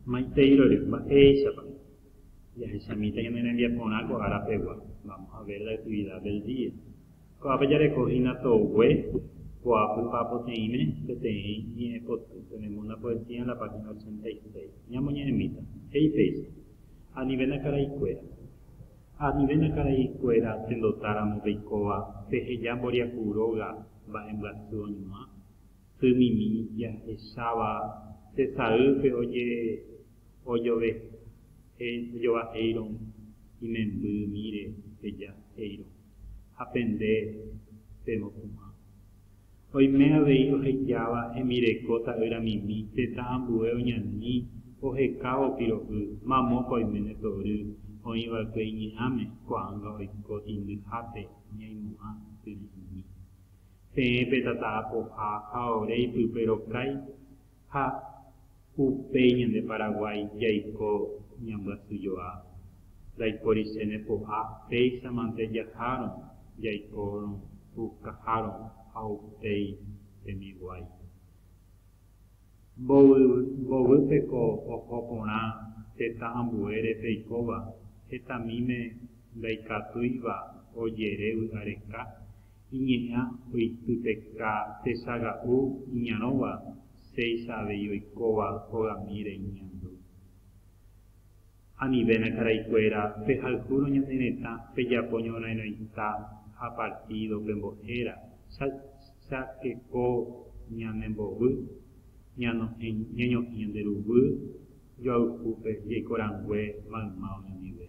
Maitei rory, mba'éichapa jahechamíta ñane rembiaporã ko ára pegua? Vamos a ver la actividad del día. Ko'ápe jareko hína togue poapy papoteĩme peteĩ ñe'ẽpoty. Tenemos una poesía en la página 86. Ñamoñe'ẽmíta. He'i péicha, Anivéna karaikuéra. Anivéna karaikuéra tendotáramo peikóva peheja mboriahu róga mba'embyasy oñuã. Sy mimi jahecháva tesaýpe ojovahéirõ imembymíre pejahéirõ ha pende pemopu'ã. Oime avei ohejáva hembireko ta'ýra mimi tetã ambue oñani ohekávo piro'y mamópa oiméne tory oĩva'ekue iñe'ãme ko'ág̃a oiko tĩndyhápe ñaimo'ã tyre'ỹmi. Peẽ pe tata apoha ha ore ipype rokái ha upéi ñande Paraguái jaiko ñambyasyjoa. Ndaiporichéne po'a péicha mante jahárõ jaikórõ pukahárõ ha upéi tembiguái. Mbovýpeko oho porã tetã ambuére peikóva, hetamíme ndaikatúiva ojere vy'areka, iñe'ã oitypeka techaga'u iñarõva, chéicha avei oikóva hogamíre iñandu. Anivéna karaikuéra, pehayhúrõ ñane retã, pejapo ñorairõita ha partído pembohéra, chakeko ñanembovy, ñanohẽ ñañohẽ ñande ruguy joayhúpe jaiko rangue mayma oñondive.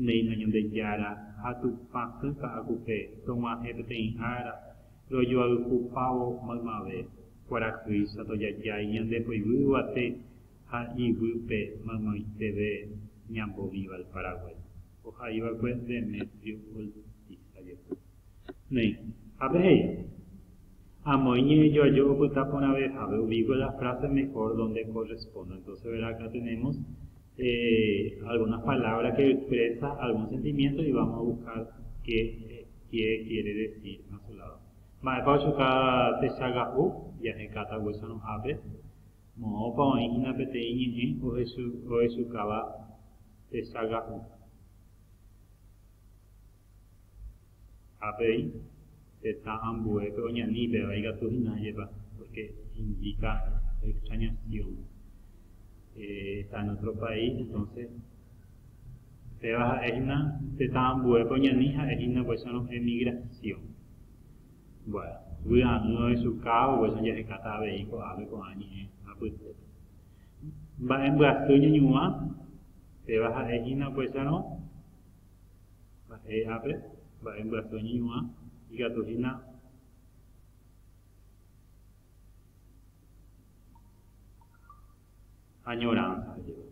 Néina Ñandejára ha Tupã sỹ ka'akupe tog̃uahẽ peteĩ ára rojoayhupávo maymave, kuarahýicha tojajái ñande poyvi yvate ha iguýpe maymaiteve ñambovíva el Paraguay. Ohaiva'ekue Demetrio Ortiz jepe. Néi, ápe he'i, Amoĩ ñe'ẽjoaju opyta porãve jave, ubico la frase mejor donde corresponda. Entonces, verá, acá tenemos eh, algunas palabras que expresa algún sentimiento y vamos a buscar qué, qué quiere decir a su lado. Mba'épa ochuka techaga'u jahekáta upéicharõ ápe? Moõpa oĩ hína peteĩ ñe'ẽ ohechukáva techaga'u? Avei, tetã ambuépe oñani péva ikatu hína ajépa, porque indica extrañación. Está en otro país, entonces péva ha'e hína tetã ambuépe oñani ha'e hína upéicharõ emigración. Bueno, vy'a'ỹ ohechukávo upéicharõ jahekáta avei ko'ápe ko'ã ñe'ẽ apytépe. Mba'embyasy ñañuã, péva ha'e hína upéicharõ Mba'e ápe, mba'e mbyasy oñeñu'ã, ikatu hína añoránsa ajépa.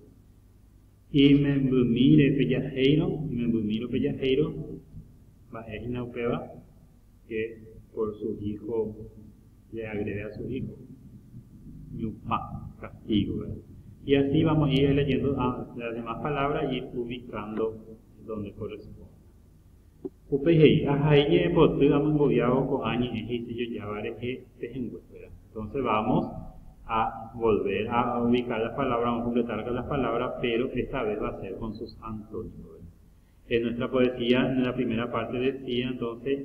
Imembymíre pejahéirõ, imembymírõ pejahéirõ, mba'e hína upéva que por su hijo le agrede a su hijo. Ñupã, castigo, ¿verdad? Y así vamos a ir leyendo las demás palabras y ir ubicando donde corresponda. Upéi he'i, Ahai ñe'ẽpoty amongoviávo ko'ã ñe'ẽ he'isejojáva rehe pehẽngue, ¿verdad? Entonces vamos a volver a ubicar las palabras, vamos a completar con las palabras, pero esta vez va a ser con sus antónimos, ¿verdad? En nuestra poesía, en la primera parte decía entonces,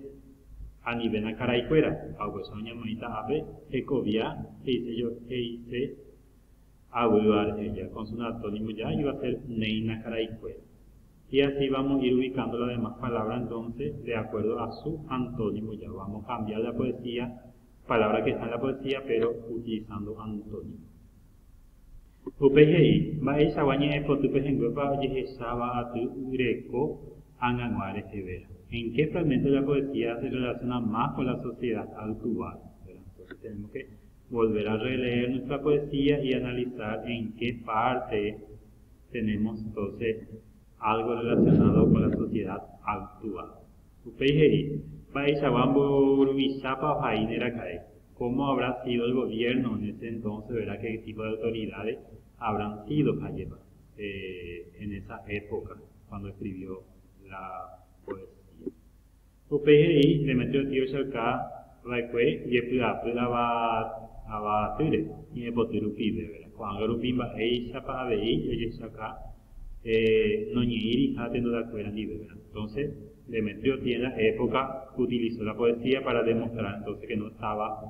Anivéna karaikuéra, ha upéicha oñemoĩta ápe hekovia he'ise avýva rehe ya con su antónimo ya iba a ser néina karaikuéra. Y así vamos a ir ubicando las demás palabras entonces de acuerdo a su antónimo ya vamos a cambiar la poesía, palabra que está en la poesía pero utilizando antónimo. Upéi he'i, Mba'eichagua ñe'ẽpoty pehẽnguépa ojehecháva aty reko ag̃agua reheve. En qué fragmento de la poesía se relaciona más con la sociedad actual? Entonces tenemos que volver a releer nuestra poesía y analizar en qué parte tenemos entonces algo relacionado con la sociedad actual. Upéi he'i, Mba'eichagua mburuvichápa ohaíne raka'e? Cómo habrá sido el gobierno en ese entonces, verdad? Qué tipo de autoridades habrán sido, ajépa, en esa época, cuando escribió la poesía. Upéi he'i, Demetrio Tío ohechauka va'ekue jepy'apy ava Avatýre, ñe'ẽpoty rupive, vera. Ko'ág̃a rupi mba'éichapa avei ojechauka noñe'ĩriha tendotakuéra ndive, vera. Entonces, Demetrio tiene la época utilizó la poesía para demostrar entonces que no estaba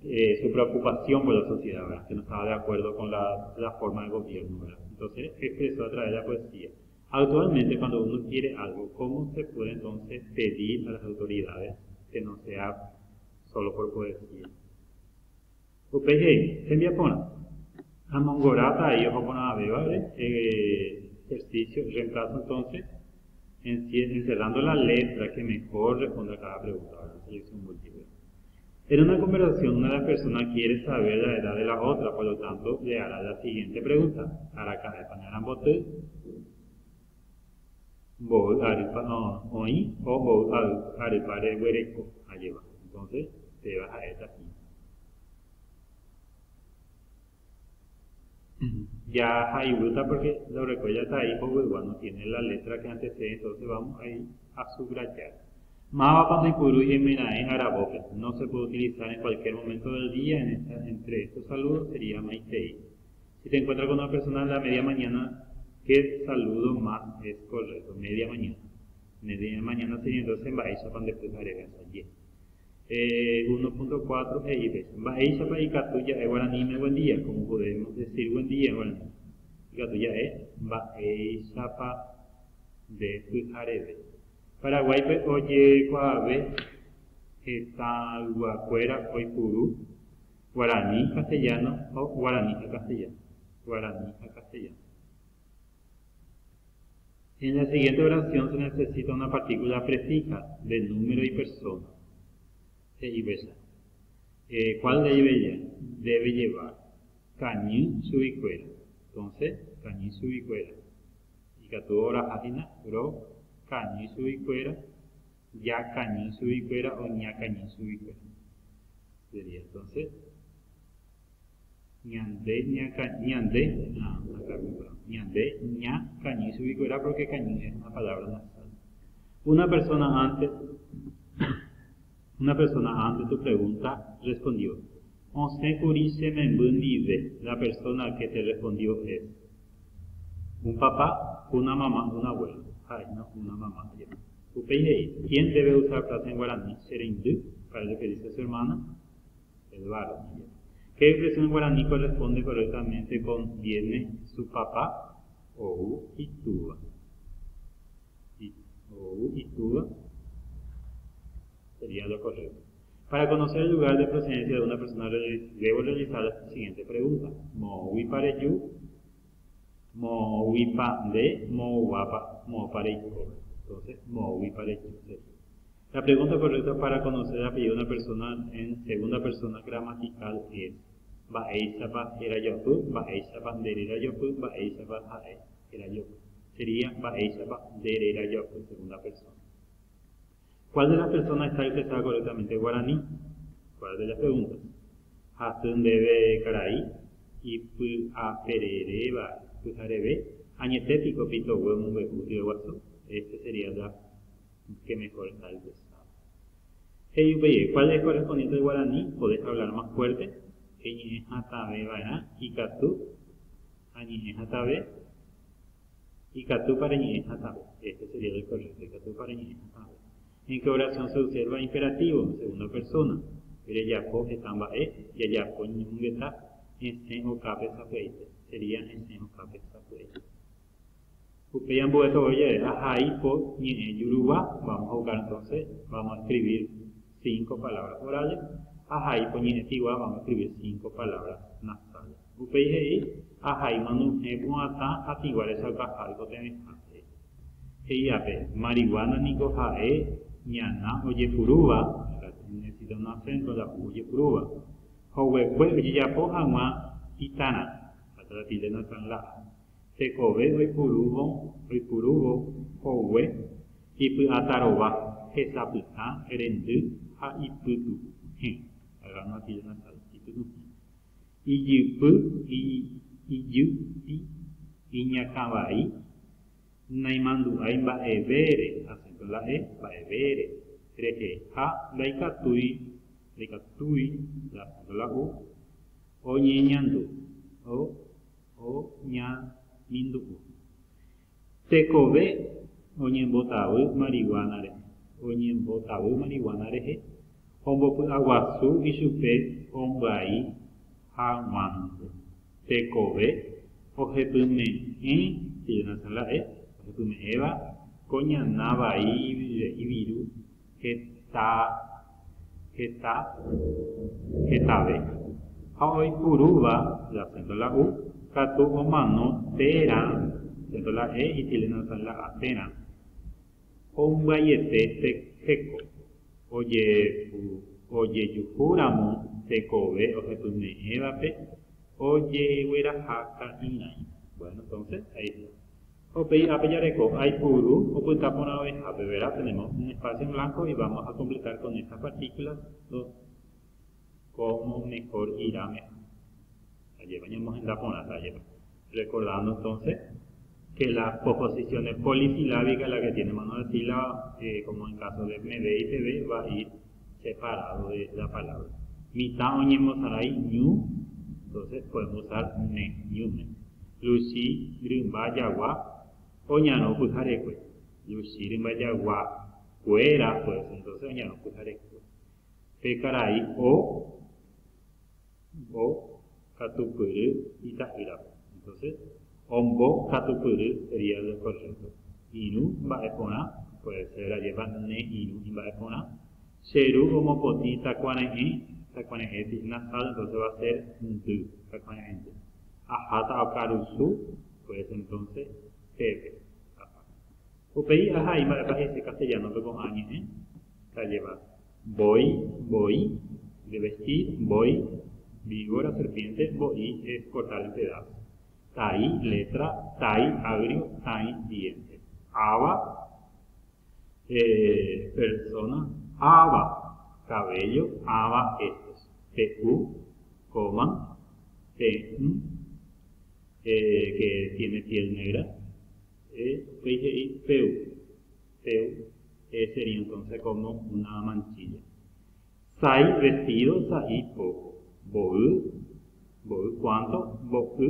su preocupación por la sociedad, ¿verdad? Que no estaba de acuerdo con la, la forma de gobierno, ¿verdad? Entonces expresó a través de la poesía. Actualmente cuando uno quiere algo, ¿cómo se puede entonces pedir a las autoridades que no sea solo por poesía? Upéi he'i, Hembiaporã. Amongoráta ahí oho porãvévare ejercicio, reemplazo entonces, encerrando la letra que mejor responde a cada pregunta, ¿verdad? Selección múltiple. En una conversación, una de las personas quiere saber la edad de la otra, por lo tanto, le hará la siguiente pregunta. Araka'épa ne aramboty? Mboy arýpa oĩ o mboy arýpa reguereko ajéva. Entonces, péva ha'éta hína. Ya haiguýta porque lo recuerda ahí mbovyguá no tiene la letra que antecede, entonces vamos ahí a subrayar. Mávapa ndoipurúi oimeraẽ aravópe. No se puede utilizar en cualquier momento del día, en esta, entre estos saludos sería maitei. Si te encuentras con una persona a la media mañana, ¿qué saludo más es correcto? Media mañana. Media mañana sería entonces mba'éichapa nde pyhare asaje. 1.4 he'i péicha. Mba'éichapa ikatu ja'e guaraníme buen día? Como podemos decir buen día en guaraní? Ikatu ja'e mba'éichapa nde pyhareve. Paraguáipe ojekuaave hetãyguakuéra oipuru guarani, castellano o guarani ha castellano. Guarani ha castellano. En la siguiente oración se necesita una partícula prefija de número y persona. He'i péicha. ¿Cuál debe, debe llevar? Kañy chuguikuéra. Entonces, kañy chuguikuéra. Ikatu oraha hína ro kañy chuguikuéra, ja kañy chuguikuéra o ña kañy chuguikuéra. Sería entonces ñande ña ñande ah, acá ñande ña kañy chuguikuéra porque kañy es una palabra nasal. Una persona antes una persona antes tu pregunta respondió Osẽkuri che memby ndive. La persona que te respondió es un papá, una mamá, un abuelo. Ha'e no, una mamá. Upéi he'i, ¿Quién debe usar frase en guaraní? Che reindy, para referirse a su hermana. El varón. ¿Qué expresión en guaraní corresponde correctamente con viene su papá? Ou itúva. Ou itúva sería lo correcto. Para conocer el lugar de procedencia de una persona debo realizar la siguiente pregunta. Moõguipa reju, moõguipa nde, moõguápa, moõpa reiko. Entonces, moõguipa reju sería. La pregunta correcta para conocer el apellido de una persona en segunda persona gramatical es Mba'éichapa hérajopy, mba'éichapa nde rérajopy, mba'éichapa ha'e hérajopy. Sería mba'éichapa nde rérajopy segunda persona. ¿Cuál de las personas está expresada correctamente en guaraní? ¿Cuál de las preguntas? Hasy ndéve karai, ipy'apereréva pyhareve, añete piko pitogue omombe'u tyeguasu? Este sería la que mejor está expresado. He'i upéi, ¿cuál es correspondiente al guaraní? ¿Podés hablar más fuerte? Eñe'ẽ hatãveva'erã, ikatu añe'ẽ hatãve, ikatúpa reñe'ẽ hatãve. Este sería el correcto, ikatúpa reñe'ẽ hatãve. En qué oración se observa imperativo en segunda persona? Rejapo heta mba'e, jajapo ñemongeta, esẽ okápe sapy'aite. Sería esẽ okápe sapy'aite. Upéi ambue to'o jave, ahai po ñe'ẽ jurugua, vamos a buscar entonces, vamos a escribir cinco palabras orales, ahai po ñe'ẽ tigua, vamos a escribir cinco palabras nasales. Upéi he'i, ahai manuhẽ pu'atã ha tigua rechaukaha oikotevẽha. He'i ápe, marihuana niko ha'e ñana ojepurúva, necesita un acento la u ojepurúva, hoguekue ojejapo hag̃ua itarã, falta la tilde nasal la a. Tekove oipurúvo oipurúvo hogue ipy'atarova, hesapytã, rendy ha ipytuhẽ, hag̃ua tilde nasal, ipytuhẽ. Ijypy, ijypi, iñakãvai, naimandu'ái mba'evére, acento la e, mba'evére, rehe ha ndaikatúi, ndaikatúi, la acento la u. Oñeñandu, o, oñamindu'u. Tekove oñembotavy marihuana rehe, oñembotavy marihuana rehe, ombopy'aguasu ichupe ombyai haguãnte. Tekove ohepyme'ẽ, tilde nasal la e, ohepyme'ẽva ko ñana vai iviru heta, heta, hetave. Ha oipurúva, el acento la u, katu omano térã, acento la e y tilde nasal la a, térã ombyaiete heko. Ojejuhúramo tekove ohepyme'ẽvape ojegueraha ka'irãi. Bueno, entonces, ahí está. Upéi ápe jareko aipuru opyta porãvehápe, ¿verdad? Tenemos un espacio en blanco y vamos a completar con estas partículas cómo mejor irá mejor. Ajépa ñamohenda porãta, ajépa. Recordando entonces que la posposición es polisilábica, la que tiene mano de sílaba, como en caso de MB y PB, va a ir separado de la palabra. Mitã oñembosarái ñu, entonces podemos usar me, ñume. Luchi, rymba, jagua, oñarõ pyharekue. Luchi, rymba, jagua, kuéra, pues entonces oñarõ pyharekue. Pe karai o, o, katupyry ita'ýrape. Entonces, ombo katupyry sería lo correcto. Irũ mba'eporã, puede ser ajépa ne irũ imba'eporã. Che ru omopotĩ takuare'ẽ, takuare'ẽ nasal, entonces va a ser ndy, takuare'ẽ ndy. Aháta okarusu, pues entonces peve. Upéi ahai mba'épa he'ise castellano-pe ko'ã ñe'ẽ, ajépa mbói, mboi, de vestir, mbói, víbora, serpiente, mbo'i es cortar en pedazos. Tai, letra, tai, agrio, tãi, diente. Ava, persona, ava, cabello, ava, estos. Pe'u, coman, pe, que tiene piel negra, upéi he'i peu, peu, sería entonces como una manchilla. Sai, vestido, sa'i, poco. Mboy, mboy, cuánto, mbo'y,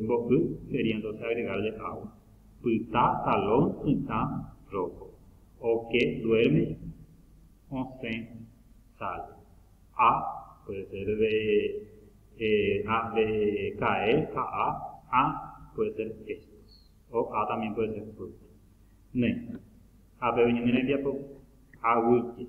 mbo'y sería entonces agregarle agua. Pytã, talón, pytã, rojo. Oke, duerme, osẽ, sale. A, puede ser de, A de caer, a, A, A puede ser estos. O A también puede ser fruta. Ne. A, pe ñane rembiapo. Aguyje.